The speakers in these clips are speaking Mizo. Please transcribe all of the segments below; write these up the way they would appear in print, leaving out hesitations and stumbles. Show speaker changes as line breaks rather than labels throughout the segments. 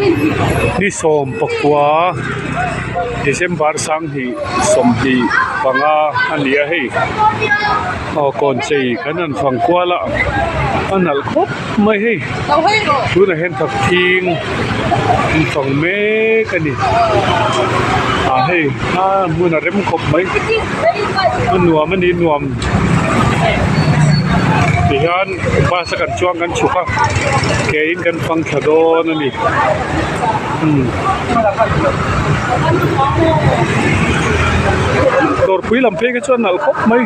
Ni 19 December 2025 a ni a hei aw kawn chei kan han fang kual a a nalh khawp mai hei tunah hian thakthing an fang mek a ni ah hei a hmun a rem khawp mai a nuam a ni nuam tihian bus a kan chuang kan chhuk a ke in kan fang thla dawn a ni umm dawrpui lam phei kha chuan nalh khawp mai.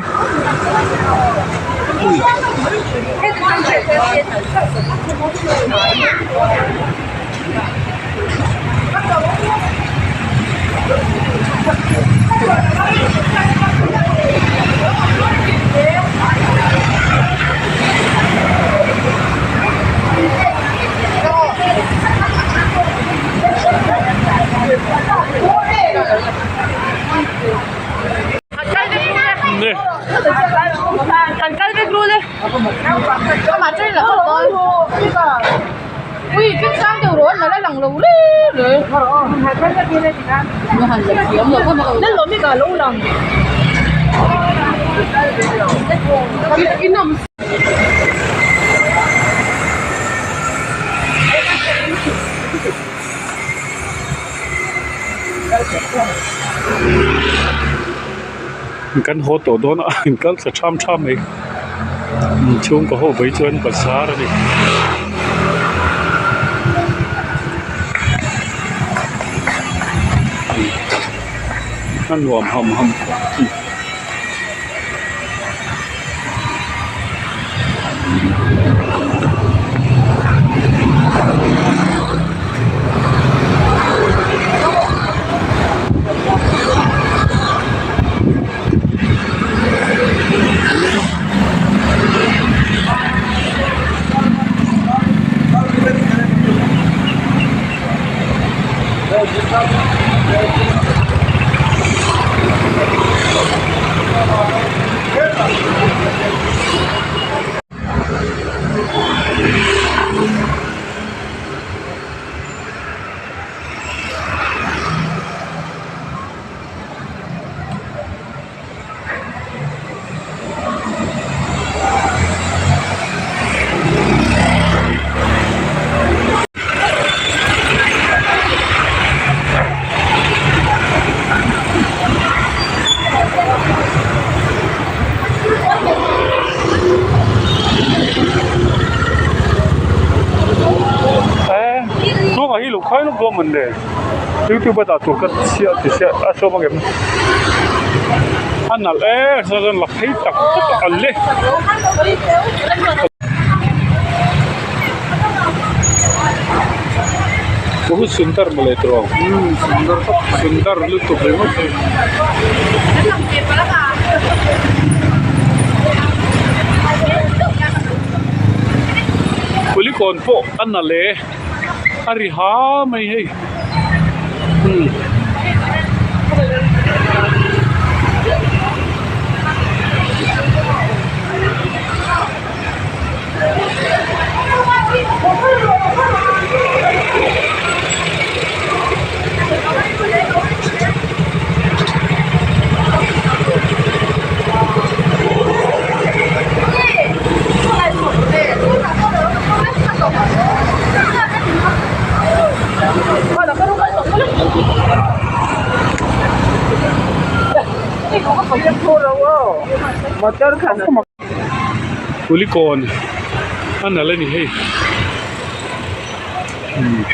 Kan haw tawh dawn a in kal thla tham tham mai chhungkaw ho bai chuan bazar a ni. A nuam ham ham khawp a ni. Youtube a dah tur ka chhiah ti chhiah a sawm angem a nalh e sawn la phei tak tak a le. Bahut sundar mawle tawh ang sundar lutuk ringawt hei. Kulikawn pawh a nalh e a ri ha mai hei umm. Kulikawn a nalh a ni hei umm.